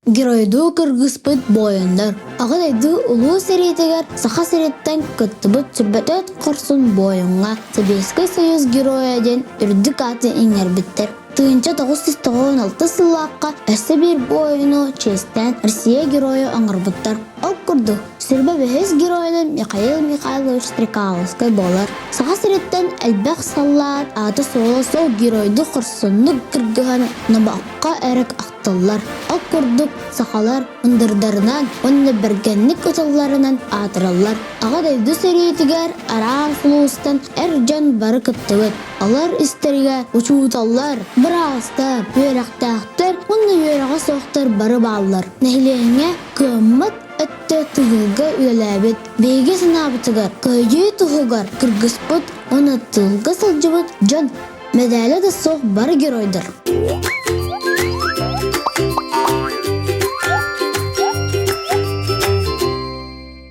Геройдуу кыргыспыт буойуннар Аҕа дойду Улуу сэриитигэр Саха сириттэн кыттыбыт сүрбэтэ хорсун буойуҥҥа Сэбиэскэй Союз Геройа диэн үрдүк ааты иҥэрбиттэр. 1996 сыллаахха өссө биир буойуну чиэстээн Россия Геройа оҥорбуттар. Ол курдук, сүрбэ бэһис геройунан Михаил Михайлович Стрекаловскай буолар. Саха сириттэн элбэх саллаат аата-суола суох геройдуу хорсуннук кыргыһан номоххо эрэ ахтыллар. Ол курдук, сахалар мындырдарынан уонна бэргэнник ытылларынан аатыраллар. Аҕа дойду сэриитигэр араас улуустан эр дьон бары кыттыбыт. Алар истэригэр учууталлар, быраастар, үөрэхтээхтэр уонна үөрэҕэ суохтар бары бааллар. Нэһилиэнньэ кыаммат өттө тыылга үлэлээбит. Биһиги санаабытыгар, кыайыы туһугар кыргыспыт уонна тыылга сылдьыбыт дьон мэдээлэ да суох бары геройдар.